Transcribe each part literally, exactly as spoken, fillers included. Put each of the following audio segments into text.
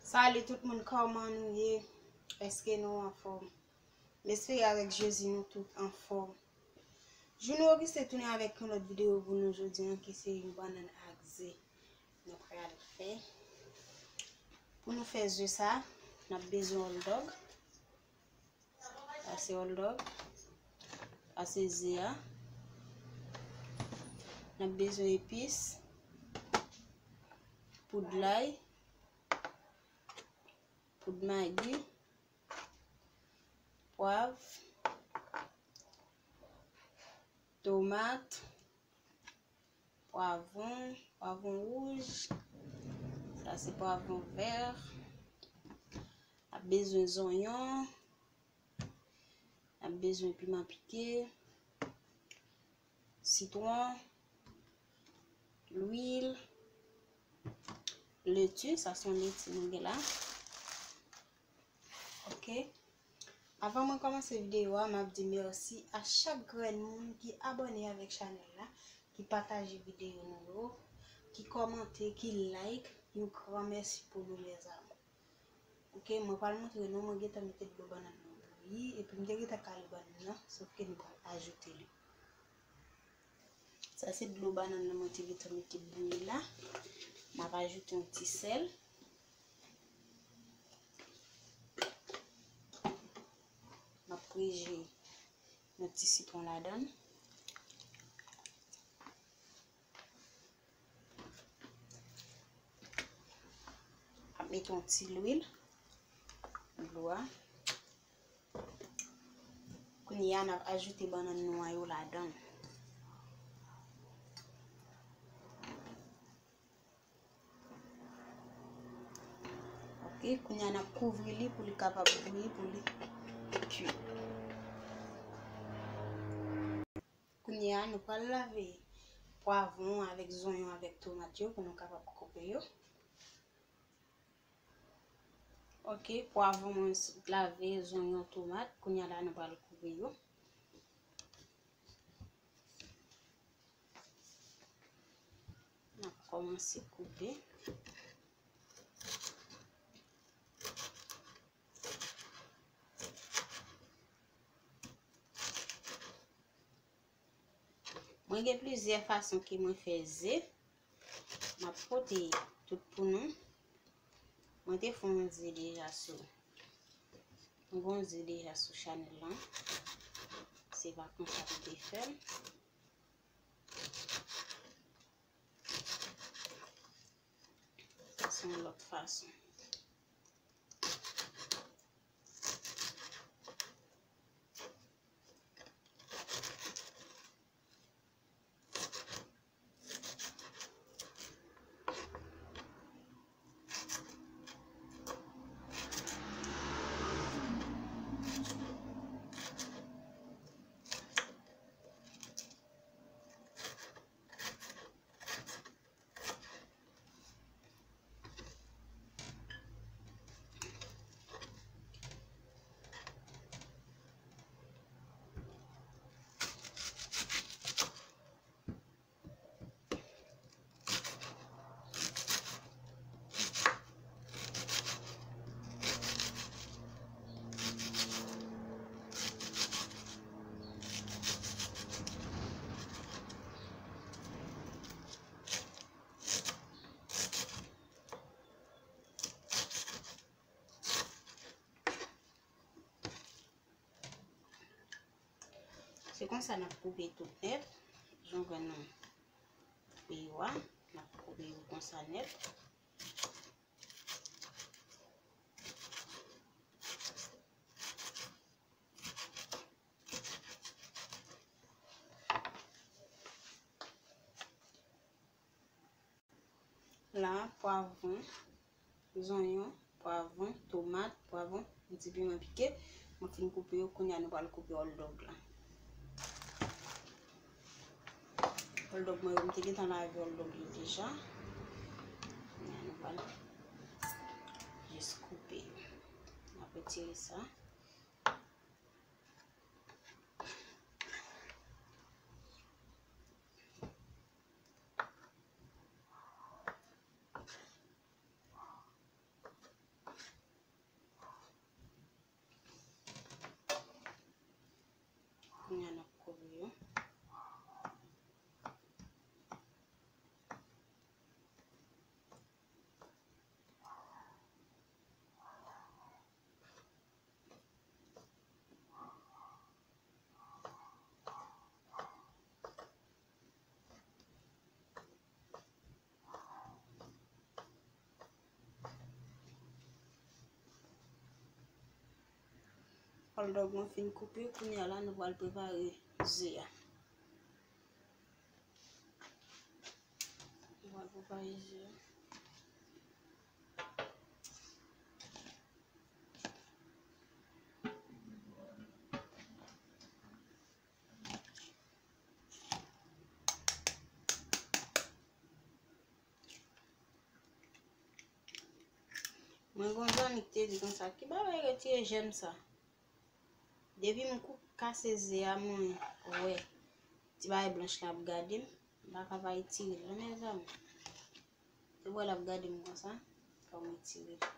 Salut tout moun, kòman nou ye? Èske nou anfòm? M espere avèk Jezi nou tout anfòm. Juno Augustin tounen avèk yon lòt videyo pou nou jodi a, ki se yon bannann ak ze. Nou pral fè. Pou nou fè ze sa, n ap bezwen hot dog. Sa se hot dog. Sa se ze a. N ap bezwen epis, poud lay, poud magi, pwav, tomat, pwavwon, pwavwon wouj. Sa se pwavwon vè. N ap bezwen zonyon. N ap bezwen piman pike, sitwon, lwil, leti, sa se yon leti nou gen la. Ok. Avan mwen kòmanse videyo a, m ap di mèsi a chak grenn moun ki abòne avèk chanèl la, ki pataje videyo nou yo, ki kòmante, ki like. Yon gran mèsi pou nou, mes amours. Ok, mwen pral montre nou, mwen gentan mete dlo bannann nan bouyi, epi m te gentan kale bannann nan, sof ke nou pral ajoute li. Sa se dlo bannann nan mwen te gentan mete bouyi la. M ap ajoute yon ti sèl. M ap preje yon ti sitwon ladan l. Ap mete yon ti lwil nan dlo a. Kounye a, n ap ajoute bannann nou an yo ladan l. Ok, kounye a, n ap kouvri li pou li kapab bouyi, pou li kui. Kounye a, nou pral lave pwavwon avèk zonyon avèk tomat yo pou nou kapab koupe yo. Ok, pwavwon mwen s-, lave, zonyon, tomat. Kounye a la, nou pral koupe yo. N ap kòmanse koupe. Mwen gen plizyè fason ke mwen fè ze. M ap pote tout pou nou. Mwen te fè yon ze deja sou. Mwen gen yon ze deja sou chanèl lan. Se pa konsa m te fè l. Se yon lòt fason. Se konsa n ap koupe tout nèt. Jan w wè nou koupe yo a, n ap koupe yo konsa nèt. La, pwavwon, zonyon, pwavwon, tomat, pwavwon, yon ti piman pike. Mwen fin koupe yo, kounye a nou pral koupe hot dog la. Hot dog mwen yo, m te gentan lave hot dog yo deja. Kounye a nou pral jis koupe yo. N ap retire sa. Hot dog mwen fin koupe, kounye a la nou pral prepare ze a. Nou pral prepare ze a. Mwen gon zanmi ki te di konsa, ki bagay retire jèm sa? Depi m kou kase ze a, mwen wè ti bagay blanch la ap gade m, m pa ka pa retire l non, mezanmi. Ou wè l ap gade m konsa, fò m retire l.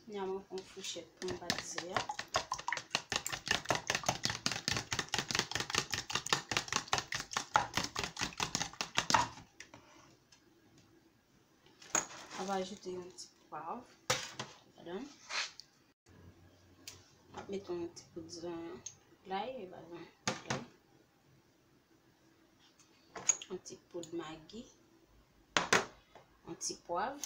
Kounye a mwen pran fouchèt pou m bat ze a. M ap ajoute yon ti pwav ladan. M ap mete yon ti poud lay, e pa yon poud lay. Yon ti poud magi. Yon ti pwav.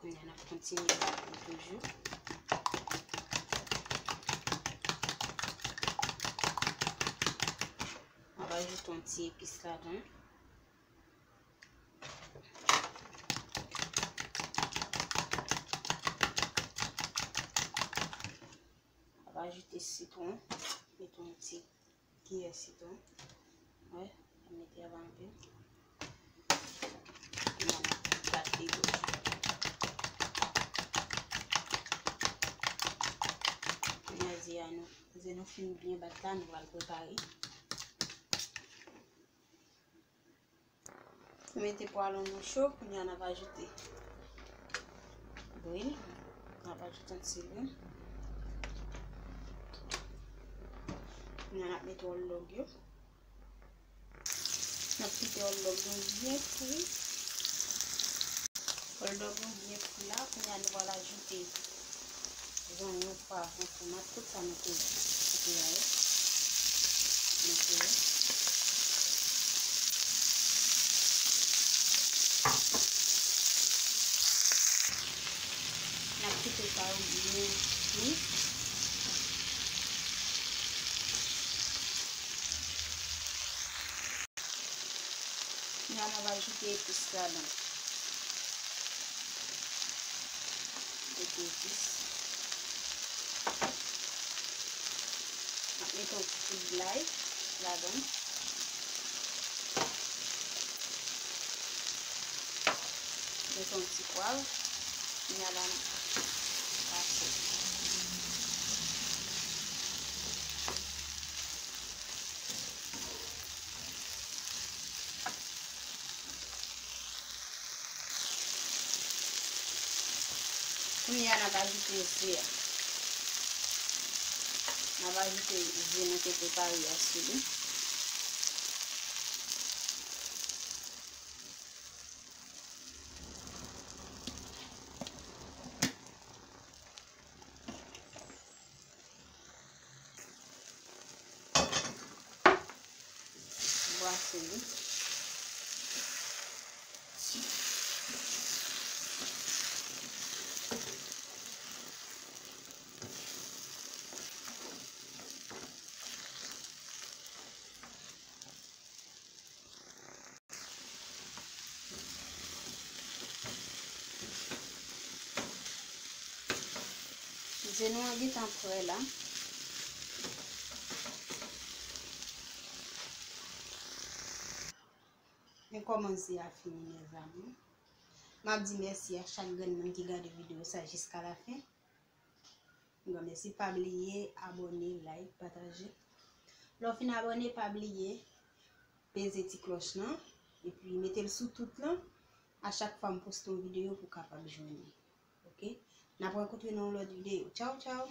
Kounye a n ap kontinye bati toujou. M ap ajoute yon ti epis ladan. M ap ajoute sitwon. Mete yon ti kiyè sitwon. Wè, m mete anpil. Epi m ap bat li toujou. Kounye a ze a nou, ze nou fin byen bat la, nou pral prepare. Nou mete pwalon nou cho, kounye a n ap ajoute lwil, n ap ajoute yon ti lwil. Kounye a n ap mete hot dog yo. N ap kite hot dog nou byen fri. Hot dog nou byen fri la, kounye a nou pral ajoute zonyon, pwav, tomat, tout sa nou te koupe a yo. Mete yo. N ap kite sa yo byen fri. Kounye a n ap ajoute epis ladan. Mete epis. N ap mete yon ti poud lay ladan. Mete yon ti pwav. Kounye a la n ap pase. Kounye a n ap ajoute ze a. N ap ajoute ze nou te prepare a sou li. Brase li. Ze nou an gentan prè la. Men kòman ze a fini, mezanmi. M ap di mèsi a chak grenn moun ki gade videyo sa jiska la fen. Yon gran mèsi, pa bliye abòne, like, pataje. Lè w fin abòne, pa bliye peze ti klòch lan, epi mete l sou tout lan. A chak fwa m poste yon videyo pou w kapab jwenn li. Ok? N ap rankontre nan yon lòt videyo. Tchaw, tchaw!